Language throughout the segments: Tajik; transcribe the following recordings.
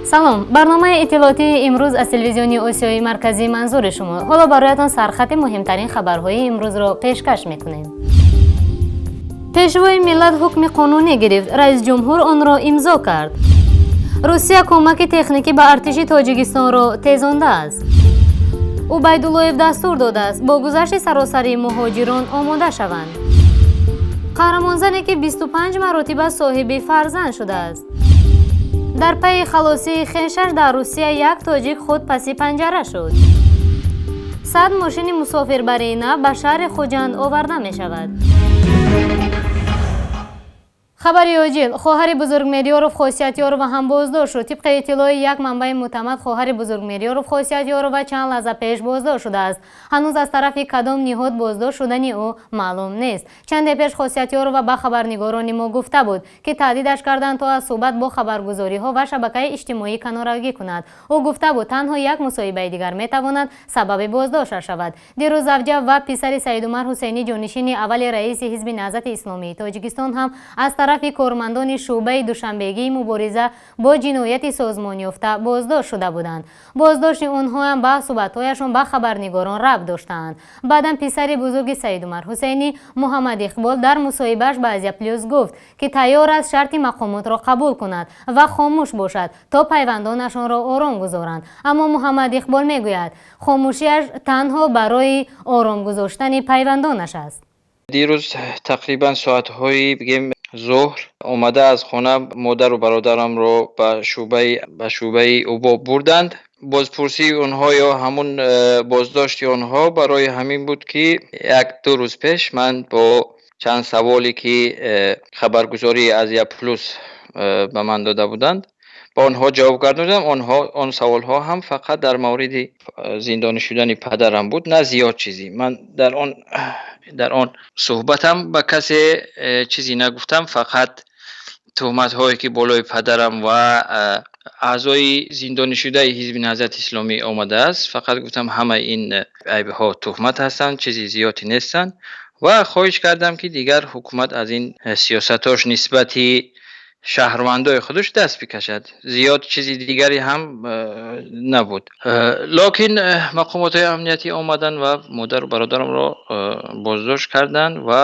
Салом, барномаи иттилоотии имрӯз аз телевизиони Осиёи Марказӣ манзури шумо. Ҳоло бароятон сархати муҳимтарин хабарҳои имрӯзро пешкаш мекунем. Пешвои миллат ҳукми қонунӣ гирифт, раис ҷумҳур онро имзо кард. Русия кӯмаки техникӣ ба артиши Тоҷикистонро тезондааст. Убайдуллоев дастур додааст, бо гузашти саросарии муҳоҷирон омода шаванд. Қаҳрамонзане, ки 25 маротиба соҳиби фарзанд шудааст. Дар пайи халосии хешаш дар Русия як тоҷик худ паси панҷара шуд. 100 мошини мусофирбарии нав ба шаҳри Хуҷанд оварда мешавад. Хабари оҷил: хоҳари Бузургмеҳрёров Хосиятёрова ҳам боздошт шуд. Тибқи иттилои як манбаи мӯътамад, хоҳари Бузургмеҳрёров Хосиятёрова чанд лаҳза пеш боздошт шудааст. Ҳанӯз аз тарафи кадом ниҳод боздошт шудани ӯ маълум нест. Чанде пеш Хосиятёрова ба хабарнигорони мо гуфта буд, ки таҳдидаш карданд, то аз суҳбат бо хабаргузориҳо ва шабакаи иҷтимоӣ канорагӣ кунад. Ӯ гуфта буд, танҳо як мусоҳибаи дигар метавонад сабаби боздошташ шавад. Дирӯз завҷа ва писари Саидумар Ҳусейнӣ, ҷонишини аввали раиси Ҳизби Наҳзати Исломии Тоҷикистон, ҳам аз тарафи кормандони шӯъбаи душанбегии мубориза бо ҷинояти созмонёфта боздошт шуда буданд. Боздошти онҳоам ба суҳбатҳояшон ба хабарнигорон рабт доштаанд. Баъдан писари бузурги Саидумар Ҳусейнӣ, Муҳаммад Иқбол, дар мусоҳибааш ба Азия Плюс гуфт, ки тайёр аст шарти мақомотро қабул кунад ва хомӯш бошад, то пайвандонашонро ором гузоранд. Аммо Муҳаммад Иқбол мегӯяд, хомӯшиаш танҳо барои ором гузоштани пайвандонаш аст. Дирӯз тақрибан соатҳои, бигем, зуҳр омада аз хона модару бародарамро ба шӯъбаи УБОП бурданд. Бозпурсии онҳо ё ҳамун боздошти онҳо барои ҳамин буд, ки як ду рӯз пеш ман бо чанд саволе, ки хабаргузории Азия Плюс ба ман дода буданд, ба онҳо ҷавоб гардондам. Онҳо он саволҳо ҳам фақат дар мавриди зиндонӣ шудани падарам буд, на зиёд чизе. Ман дар он суҳбатам ба касе чизе нагуфтам, фақат туҳматҳое, ки болои падарам ва аъзои зиндонишудаи Ҳизби Наҳзати Исломӣ омадааст, фақат гуфтам, ҳамаи ин айбҳо туҳмат ҳастанд, чизи зиёде нестанд, ва хоҳиш кардам, ки дигар ҳукумат аз ин сиёсатош нисбати шаҳрвандои худаш даст бикашад. Зиёд чизи дигаре ҳам набуд. Локин мақомотҳои амниятӣ омаданд ва модару бародарамро боздошт карданд ва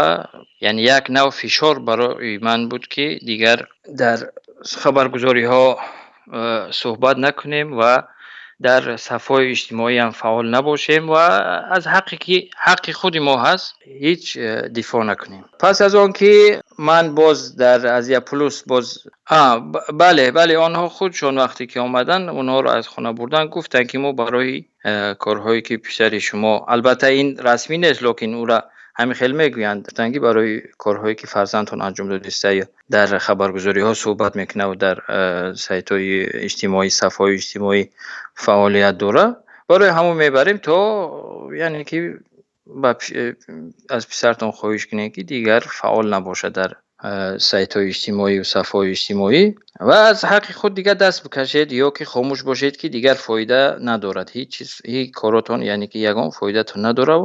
яъне як нав фишор барои ман буд, ки дигар дар хабаргузориҳо суҳбат накунем ва дар сафҳаҳои иҷтимоӣ ҳам фаъол набошем ва аз ҳаққе, ки ҳаққи худи мо ҳаст, ҳеҷ дифоъ накунем. Пас аз он ки ман боз дар Азия Плюс боз, бале, онҳо худшон вақте ки омаданд, онҳоро аз хона бурданд, гуфтанд, ки мо барои корҳое, ки писари шумо, албатта ин расмӣ нест, лекин ӯра ҳамин хел мегӯянд, гуфтанд, ки барои корҳое, ки фарзандтон анҷом додиста, дар хабаргузориҳо суҳбат мекунад ва дар сайтҳои иҷтимоӣ, сафҳаҳои иҷтимоӣ фаъолият дорад, барои ҳамон мебарем, то яъне ки аз писаратон хоҳиш кунем, ки дигар фаъол набошад дар сайтҳои иҷтимоӣ ва сафҳаҳои иҷтимоӣ ва аз ҳаққи худ дигар даст бикашед ё ки хомӯш бошед, ки дигар фоида надорад ҳеҷ чиз, ҳеҷ коротон, яъне ки ягон фоидатон надорад,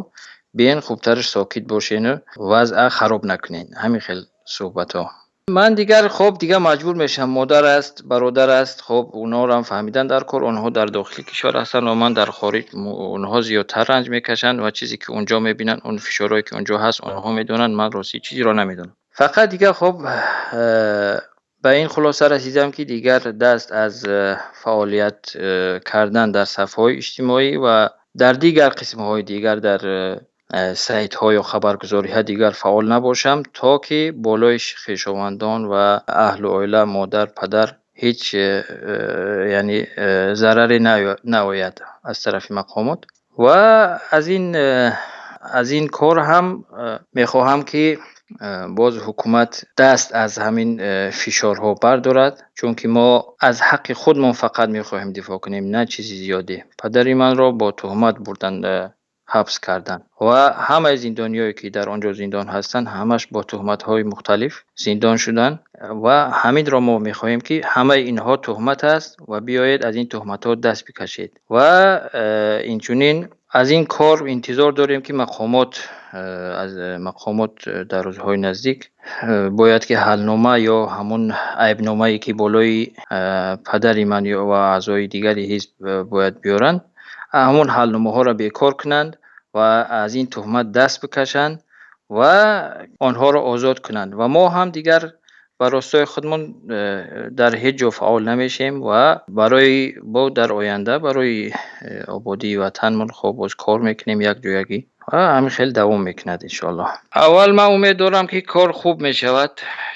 биен, хубтараш сокит бошену вазъа хароб накунед. Ҳамин хел суҳбатҳо. Ман дигар, хоб, дигар маҷбур мешавам. Модар аст, бародар аст, хоб, онҳоро фаҳмидан дар кор. Онҳо дар дохили кишвар ҳастанд ва ман дар хориҷ. Онҳо зиёдтар ранҷ мекашанд ва чизе, ки онҷо мебинанд, он фишорҳое, ки онҷо ҳаст, онҳо медонанд. Ман ростӣ чизеро намедонам. Фақат дигар, хоб, ба ин хулоса расидам, ки дигар даст аз фаъолият кардан дар сафҳаҳои иҷтимоӣ ва дар дигар қисмҳои дигар, дар сайтҳо ё хабаргузориҳо дигар фаъол набошам, то ки болои хешовандон ва аҳлу оила, модар, падар ҳеҷ яъне зараре наояд аз тарафи мақомот. Ва аз ин кор ҳам мехоҳам, ки боз ҳукумат даст аз ҳамин фишорҳо бардорад, чунки мо аз ҳаққи худмон фақат мехоҳем дифоъ кунем, на чизи зиёде. Падари манро бо туҳмат бурданд, ҳабс карданд ва ҳамаи зиндониҳое, ки дар он ҷо зиндон ҳастанд, ҳамаш бо туҳматҳои мухталиф зиндон шуданд ва ҳаминро мо мехоҳем, ки ҳамаи инҳо туҳмат аст ва биёед, аз ин туҳматҳо даст бикашед. Ва инчунин Аз ин кор интизор дорем, ки мақомот аз мақомот дар рӯзҳои наздик бояд ки ҳалнома ё ҳамон айбномае, ки болои падари ман ва аъзои дигари ҳизб бояд биёранд, ҳамон ҳалномаҳоро бекор кунанд ва аз ин туҳмат даст бикашанд ва онҳоро озод кунанд. Ва мо ҳам дигар ба ростои худмон дар ҳеҷ ҷо фаъол намешем ва барои бо дар оянда барои ободии ватанмон хоб боз кор мекунем якҷоягӣ ва ҳамин хел давом мекунад, иншоаллоҳ. Аввал ман умед дорам, ки кор хуб мешавад,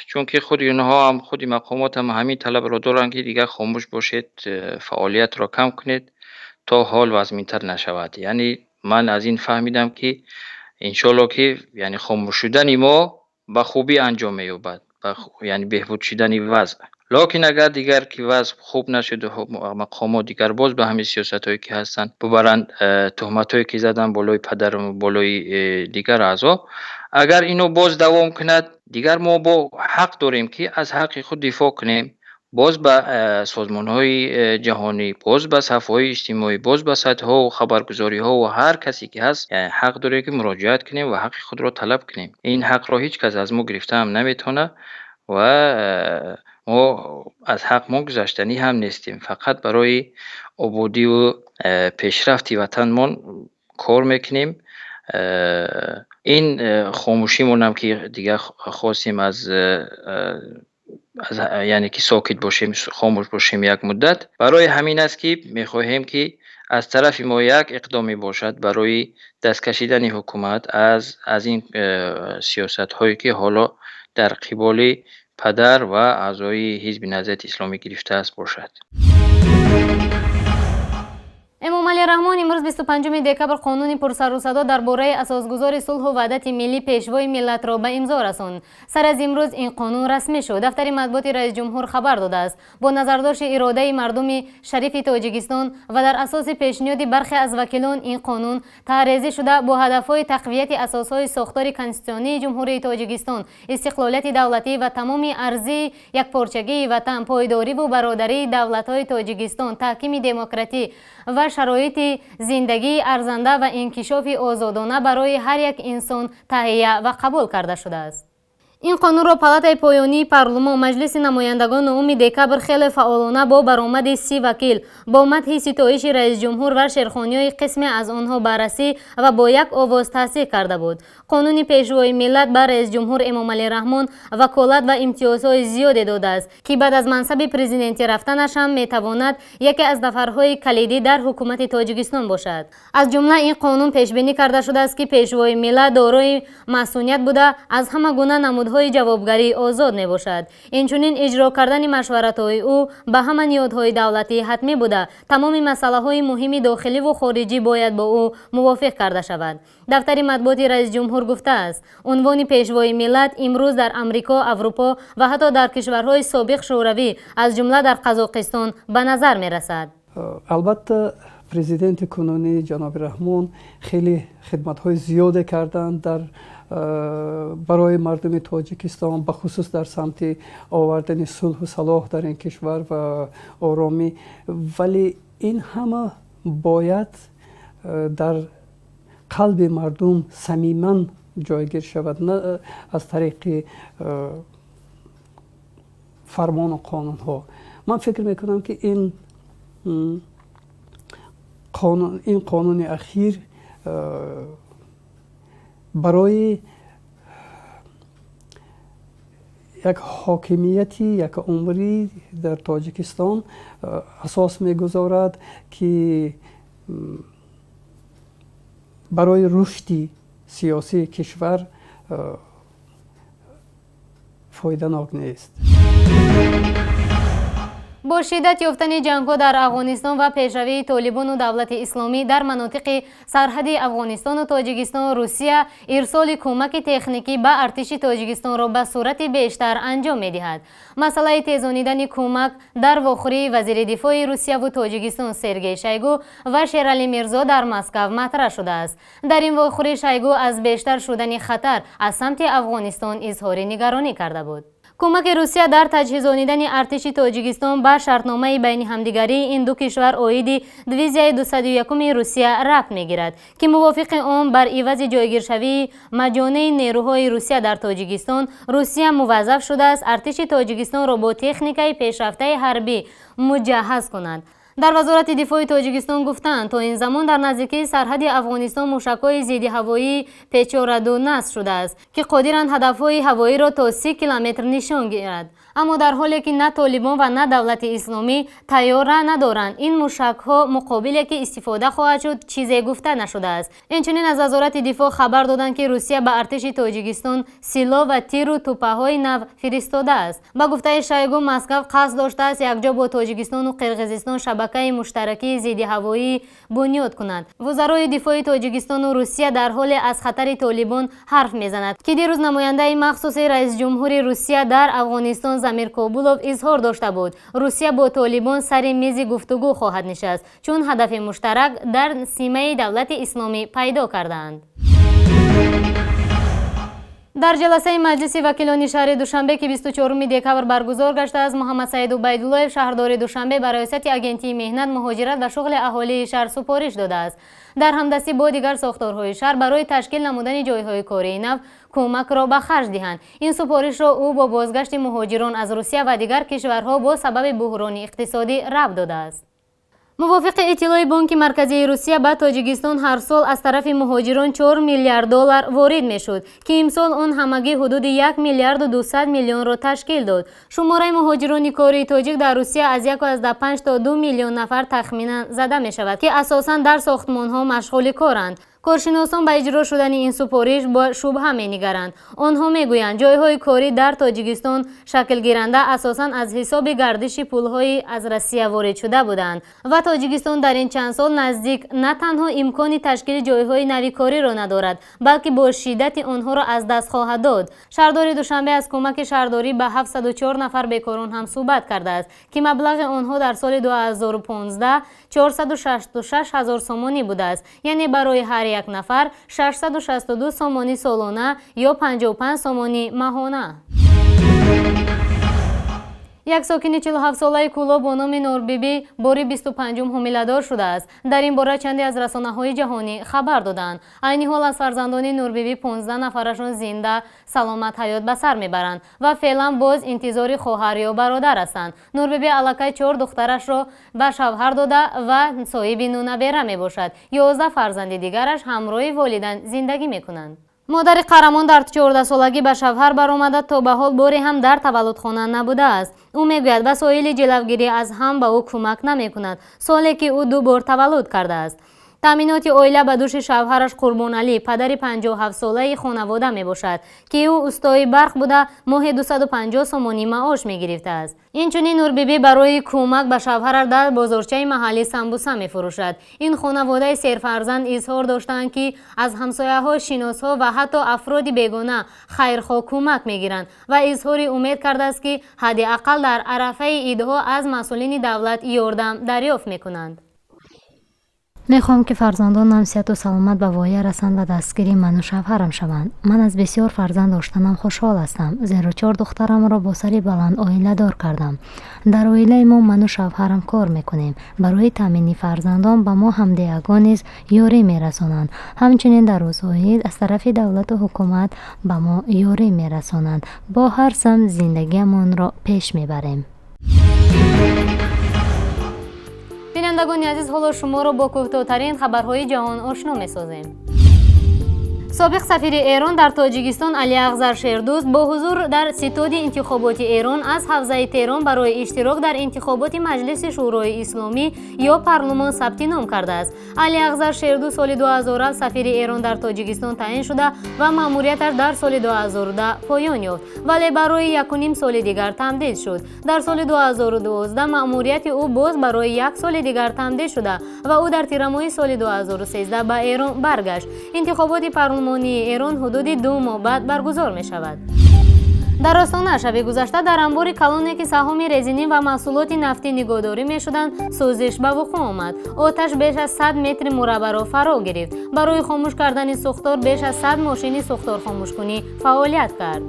чунки худи инҳо ҳам, худи мақомот ҳам ҳамин талабро доранд, ки дигар хомӯш бошед, фаъолиятро кам кунед, то ҳол вазминтар нашавад. Яъне ман аз ин фаҳмидам, ки иншоаллоҳ, ки яъне хомӯш шудани мо ба хубӣ анҷом меёбад, яъне беҳбуд шудани вазъ. Лекин агар дигар ки вазъ хуб нашуд, мақомот дигар боз ба ҳамин сиёсатҳое ки ҳастанд бубаранд, туҳматҳое ки заданд болои падарам, болои дигар аъзо, агар ино боз давом кунад, дигар мо бо ҳақ дорем, ки аз ҳаққи худ дифоъ кунем, боз ба созмонҳои ҷаҳонӣ, боз ба саҳифаҳои иҷтимоӣ, боз ба сайтҳо ва хабаргузориҳо ва ҳар касе ки ҳаст, ҳақ дорем, ки муроҷиат кунем ва ҳаққи худро талаб кунем. Ин ҳақро ҳеҷ кас аз мо гирифта ҳам наметавонад ва мо аз ҳақ мо гузаштанӣ ҳам нестем. Фақат барои ободиву пешрафти ватанмон кор мекунем. Ин хомӯшимонам, ки дигар хостем аз яъне ки сокит бошем, хомӯш бошем як муддат, барои ҳамин аст, ки мехоҳем, ки аз тарафи мо як иқдоме бошад барои даст кашидани ҳукумат аз ин сиёсатҳое, ки ҳоло дар қиболи падар ва аъзои ҳизби Наҳзати Исломӣ гирифтааст бошад. Эмомалӣ Раҳмон имрӯз, 25 декабр, қонуни пурсарусадо дар бораи асосгузори сулҳу ваҳдати миллӣ, Пешвои миллатро ба имзо расонд. Сар аз имрӯз ин қонун расмӣ шуд, дафтари матбуоти раисҷумҳур хабар додааст. Бо назардошти иродаи мардуми шарифи Тоҷикистон ва дар асоси пешниҳоди бархе аз вакилон ин қонун таҳрезӣ шуда, бо ҳадафҳои тақвияти асосҳои сохтори конститутсионии Ҷумҳурии Тоҷикистон, истиқлолияти давлатӣ ва тамоми арзии якпорчагии ватан, пойдориву бародарии давлатҳои Тоҷикистон, таҳкими демократӣ ва шароити зиндагии арзанда ва инкишофи озодона барои ҳар як инсон таҳия ва қабул карда шудааст. Ин қонунро палатаи поёнии парлумон, Маҷлиси намояндагон, 9 декабр хеле фаъолона бо баромади 30 вакил, бо мадҳи ситоиши раисҷумҳур ва шерхониҳои қисме аз онҳо баррасӣ ва бо як овоз тасдиқ карда буд. Қонуни Пешвои миллат ба раисҷумҳур Эмомалӣ Раҳмон ваколат ва имтиёзҳои зиёде додааст, ки баъд аз мансаби президентӣ рафтанаш ҳам метавонад яке аз нафарҳои калидӣ дар ҳукумати Тоҷикистон бошад. Аз ҷумла ин қонун пешбинӣ карда шудааст, ки Пешвои миллат дорои масъуният буда, аз ҳама гуна намудҳои ҷавобгарӣ озод мебошад. Инчунин иҷро кардани машваратҳои ӯ ба ҳама ниҳодҳои давлатӣ ҳатмӣ буда, тамоми масъалаҳои муҳими дохиливу хориҷӣ бояд бо ӯ мувофиқ карда шавад. Дафтари матбуоти раисҷумҳур гуфтааст, унвони Пешвои миллат имрӯз дар Амрико, Аврупо ва ҳатто дар кишварҳои собиқ Шӯравӣ, аз ҷумла дар Қазоқистон, ба назар мерасад. Албатта, президенти кунунӣ ҷаноби Раҳмон хеле хидматҳои зиёде карданд дар барои мардуми Тоҷикистон, бахусус дар самти овардани сулҳу салоҳ дар ин кишвар ва оромӣ. Вале ин ҳама бояд дар қалби мардум самиман ҷойгир шавад, на аз тариқи фармону қонунҳо. Ман фикр мекунам, ки ин қонуни ахир барои як ҳокимияти якумрӣ дар Тоҷикистон асос мегузорад, ки барои рушди сиёсии кишвар фоиданок нест. Бо шиддат ёфтани ҷангҳо дар Афғонистон ва пешравии Толибону Давлати Исломӣ дар манотиқи сарҳади Афғонистону Тоҷикистон, Русия ирсоли кӯмаки техникӣ ба артиши Тоҷикистонро ба сурати бештар анҷом медиҳад. Масъалаи тезонидани кӯмак дар вохӯрии вазири дифои Русияву Тоҷикистон Сергей Шойгу ва Шералӣ Мирзо дар Москав матраҳ шудааст. Дар ин вохӯрӣ Шойгу аз бештар шудани хатар аз самти Афғонистон изҳори нигаронӣ карда буд. Кӯмаки Русия дар таҷҳизонидани артиши Тоҷикистон ба шартномаи байни ҳамдигарии ин ду кишвар оиди дивизияи 201-уми Русия рабт мегирад, ки мувофиқи он бар ивази ҷойгиршавии маҷонеи нерӯҳои Русия дар Тоҷикистон, Русия муваззаф шудааст артиши Тоҷикистонро бо техникаи пешрафтаи ҳарбӣ муҷаҳҳаз кунад. Дар Вазорати дифои Тоҷикистон гуфтанд, то ин замон дар наздикии сарҳади Афғонистон мушакҳои зиддиҳавоии Печора-2 насб шудааст, ки қодиранд ҳадафҳои ҳавоиро то 30 километр нишон гирад. Аммо дар ҳоле ки на Толибон ва на давлати исломӣ тайёра надоранд, ин мушакҳо муқобиле ки истифода хоҳад шуд, чизе гуфта нашудааст. Инчунин аз Вазорати дифоъ хабар доданд, ки Русия ба артиши Тоҷикистон силоҳ ва тиру тӯпаҳои нав фиристодааст. Ба гуфтаи Шойгу, Москав қасд доштааст якҷо бо Тоҷикистону Қирғизистон шабакаи муштаракии зиддиҳавоӣ бунёд кунад. Вузарои дифои Тоҷикистону Русия дар ҳоле аз хатари Толибон ҳарф мезанад, ки дирӯз намояндаи махсуси раисҷумҳури Русия дар Афғонистон Замир Кобулов изҳор дошта буд. Русия бо Толибон сари мизи гуфтугӯ хоҳад нишаст, чун ҳадафи муштарак дар симаи давлати исломӣ пайдо кардаанд. Дар ҷаласаи Маҷлиси вакилони шаҳри Душанбе, ки 24 декабр баргузор гаштааст, Муҳаммадсаид Убайдуллоев, шаҳрдори Душанбе, ба раёсати Агентии меҳнат, муҳоҷират ва шуғли аҳолии шаҳр супориш додааст дар ҳамдастӣ бо дигар сохторҳои шаҳр барои ташкил намудани ҷойҳои кории нав кӯмакро ба харҷ диҳанд. Ин супоришро ӯ бо бозгашти муҳоҷирон аз Русия ва дигар кишварҳо бо сабаби буҳрони иқтисодӣ рабт додааст. Мувофиқи иттилои Бонки Марказии Русия, ба Тоҷикистон ҳар сол аз тарафи муҳоҷирон 4 миллиард доллар ворид мешуд, ки имсол он ҳамагӣ ҳудуди 1 миллиарду 200 миллионро ташкил дод. Шумораи муҳоҷирони кории тоҷик дар Русия аз 1,5 то 2 миллион нафар тахминан зада мешавад, ки асосан дар сохтмонҳо машғули коранд. Коршиносон ба иҷро шудани ин супориш бо шубҳа менигаранд. Онҳо мегӯянд, ҷойҳои корӣ дар Тоҷикистон шаклгиранда асосан аз ҳисоби гардиши пулҳои аз Россия ворид шуда буданд ва Тоҷикистон дар ин чанд сол наздик на танҳо имкони ташкили ҷойҳои нави кориро надорад, балки бо шиддати онҳоро аз даст хоҳад дод. Шаҳрдори Душанбе аз кӯмаки шаҳрдорӣ ба 704 нафар бекорон ҳам суҳбат кардааст, ки маблағи онҳо дар соли 2015 466 ҳазор сомонӣ будааст, яъне барои ҳар як нафар 662 сомонӣ солона ё 55 сомонӣ маҳона. Як сокини 47-солаи Кӯлоб бо номи Нурбибӣ бори 25-ум ҳомиладор шудааст. Дар ин бора чанде аз расонаҳои ҷаҳонӣ хабар доданд. Айни ҳол аз фарзандони Нурбибӣ 15 нафарашон зинда саломат ҳаёт ба сар мебаранд ва феълан боз интизори хоҳар ё бародар ҳастанд. Нурбибӣ аллакай 4 духтарашро ба шавҳар дода ва соҳиби 9 набера мебошад. 11 фарзанди дигараш ҳамроҳи волидайн зиндагӣ мекунанд. Модари қаҳрамон дар 14-солагӣ ба шавҳар баромада, то ба ҳол боре ҳам дар таваллудхона набудааст. Ӯ мегӯяд, васоили ҷилавгирӣ аз ҳам ба ӯ кӯмак намекунад, соле ки ӯ 2 бор таваллуд кардааст. Таъминоти оила ба дӯши шавҳараш Қурбоналӣ, падари 57-солаи хонавода мебошад, ки ӯ устои барқ буда, моҳи 250 сомонӣ маош мегирифтааст. Инчунин Нурбибӣ барои кӯмак ба шавҳараш дар бозорчаи маҳаллӣ самбуса мефурӯшад. Ин хонаводаи серфарзанд изҳор доштанд, ки аз ҳамсояҳо, шиносҳо ва ҳатто афроди бегона хайрхоҳ кӯмак мегиранд ва изҳори умед кардааст, ки ҳадди ақал дар арафаи идҳо аз масъулини давлат ёрдам дарёфт мекунанд. Мехоҳам, ки фарзандонам сиҳату саломат ба воя расанд ва дастгири ману шавҳарам шаванд. Ман аз бисёр фарзанд доштанам хушҳол ҳастам, зеро 4 духтарамро бо сари баланд оиладор кардам. Дар оилаи мо ману шавҳарам кор мекунем. Барои таъмини фарзандон ба мо ҳамдеягон низ ёрӣ мерасонанд. Ҳамчунин дар рӯзҳои ид аз тарафи давлату ҳукумат ба мо ёрӣ мерасонанд. Бо ҳар самт зиндагиамонро пеш мебарем. Бинандагони азиз, ҳоло шуморо бо кӯтоҳтарин хабарҳои ҷаҳон ошно месозем. Собиқ сафири Эрон дар Тоҷикистон Алиағзар Шердӯст бо ҳузур дар ситоди интихоботи Эрон аз ҳавзаи Теҳрон барои иштирок дар интихоботи Маҷлиси Шӯрои Исломӣ ё парлумон сабти ном кардааст. Алиағзар Шердӯст соли 2007 сафири Эрон дар Тоҷикистон таъин шуда ва маъмурияташ дар соли 2010 поён ёфт, вале барои 1,5 соли дигар тамдид шуд. Дар соли 2012 маъмурияти ӯ боз барои 1 соли дигар тамдид шуда ва ӯ дар тирамоҳи соли 2013 ба Эрон баргашт. Интихоботи парлумонии Эрон ҳудуди 2 моҳ баъд баргузор мешавад. Дар Остона шаби гузашта дар анбори калоне, ки саҳоми резинӣ ва маҳсулоти нафтӣ нигоҳдорӣ мешуданд, сӯзиш ба вуқӯъ омад. Оташ беш аз 100 метри мураббаъро фаро гирифт. Барои хомӯш кардани сӯхтор беш аз 100 мошини сӯхторхомӯшкунӣ фаъолият кард.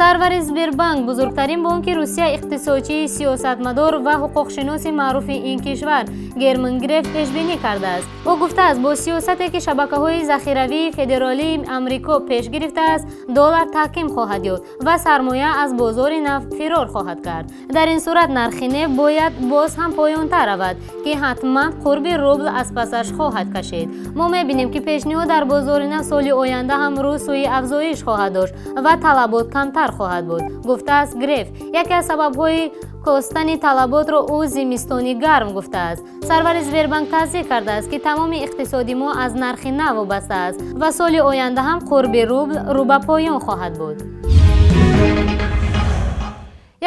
Сарвари Сбербанк, бузургтарин бонки Русия, иқтисодчии, сиёсатмадор ва ҳуқуқшиноси маъруфи ин кишвар Герман Греф пешбинӣ кардааст. Ӯ гуфтааст, бо сиёсате ки шабакаҳои захиравии федералии Амрико пеш гирифтааст, доллар таҳким хоҳад ёфт ва сармоя аз бозори нафт фирор хоҳад кард. Дар ин сурат нархи нефт бояд боз ҳам поёнтар равад, ки ҳатман қурби рубл аз пасаш хоҳад кашид. Мо мебинем, ки пешниҳод дар бозори нафт соли оянда ҳам рӯ сӯи афзоиш хоҳад дошт ва талабот камтар хоҳад буд, гуфтааст Греф. Яке аз сабабҳои костани талаботро ӯ зимистони гарм гуфтааст. Сарвари Сбербанк таздиқ кардааст, ки тамоми иқтисоди мо аз нархи нафт вобаста аст ва соли оянда ҳам қурби рубл рӯ ба поён хоҳад буд.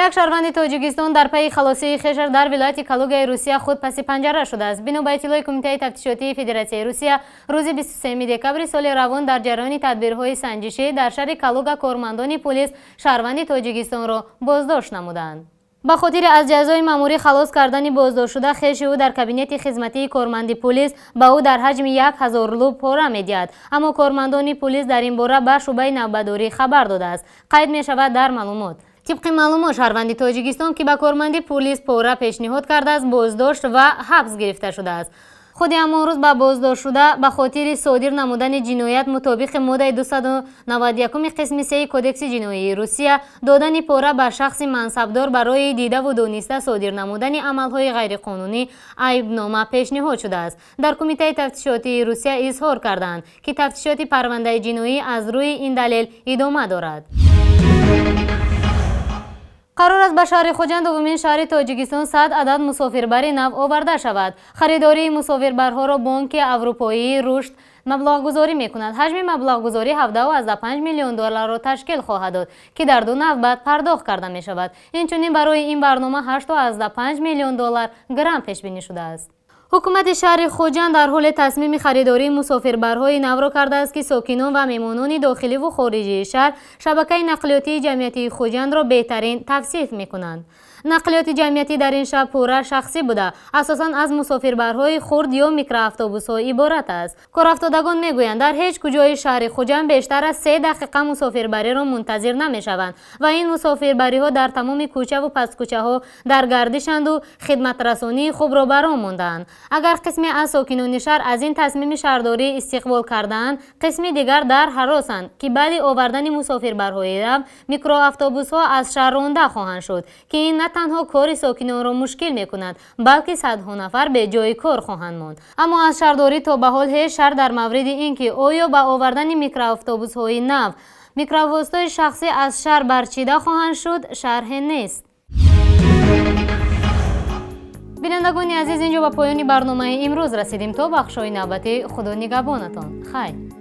Як шаҳрванди Тоҷикистон дар пайи халосии хешаш дар вилояти Калугаи Русия худ паси панҷара шудааст. Бино ба иттилои Кумитаи тафтишотии Федератсияи Русия, рӯзи 23 декабри соли равон дар ҷараёни тадбирҳои санҷишӣ дар шаҳри Калуга кормандони пулис шаҳрванди Тоҷикистонро боздошт намуданд. Ба хотири аз ҷазои маъмурӣ халос кардани боздоштшуда, хеши ӯ дар кабинети хизматии корманди пулис ба ӯ дар ҳаҷми 1000 рубл пора медиҳад, аммо кормандони пулис дар ин бора ба шӯъбаи навбатдорӣ хабар додааст, қайд мешавад дар маълумот. Тибқи маълумот, шаҳрванди Тоҷикистон, ки ба корманди пулис пора пешниҳод кардааст, боздошт ва ҳабс гирифта шудааст. Худи ҳамон рӯз ба боздоштшуда ба хотири содир намудани ҷиноят мутобиқи моддаи 291 қисми 3 Кодекси ҷиноии Русия, додани пора ба шахси мансабдор барои дидаву дониста содир намудани амалҳои ғайриқонунӣ, айбнома пешниҳод шудааст. Дар Кумитаи тафтишотии Русия изҳор карданд, ки тафтишоти парвандаи ҷиноӣ аз рӯи ин далел идома дорад. Қарор аст, ба шаҳри Хуҷанд, дуввумин шаҳри Тоҷикистон, 100 адад мусофирбари нав оварда шавад. Харидории мусофирбарҳоро Бонки Аврупоии Рушд маблағгузорӣ мекунад. Ҳаҷми маблағгузорӣ 17,5 миллион долларро ташкил хоҳад дод, ки дар ду навбат пардохт карда мешавад. Инчунин барои ин барнома 8,5 миллион доллар грант пешбинӣ шудааст. Ҳукумати шаҳри Хуҷанд дар ҳоле тасмими харидории мусофирбарҳои навро кардааст, ки сокинон ва меҳмонони дохиливу хориҷии шаҳр шабакаи нақлиётии ҷамъиятии Хуҷандро беҳтарин тавсиф мекунанд. Нақлиёти ҷамъиятӣ дар ин шаҳр пурра шахсӣ буда, асосан аз мусофирбарҳои хурд ё микроавтобусҳо иборат аст. Корафтодагон мегӯянд, дар ҳеҷ куҷои шаҳри Хуҷанд бештар аз 3 дақиқа мусофирбариро мунтазир намешаванд ва ин мусофирбариҳо дар тамоми кӯчаву пасткӯчаҳо дар гардишанду хидматрасонии хубро ба роҳ мондаанд. Агар қисме аз сокинони шаҳр аз ин тасмими шаҳрдорӣ истиқбол кардаанд, қисми дигар дар ҳаросанд, ки баъди овардани мусофирбарҳои нав микроавтобусҳо аз шаҳр ронда хоҳанд шуд, ки ин на танҳо кори сокинонро мушкил мекунад, балки садҳо нафар беҷои кор хоҳанд монд. Аммо аз шаҳрдорӣ то ба ҳол ҳеҷ шарҳ дар мавриди ин ки оё ба овардани микроавтобусҳои нав микровоситаҳои шахсӣ аз шаҳр барчида хоҳанд шуд, шарҳе нест. Бинандагони азиз, инҷо ба поёни барномаи имрӯз расидем. То бахшҳои навбатӣ, Худо нигаҳбонатон, хайр.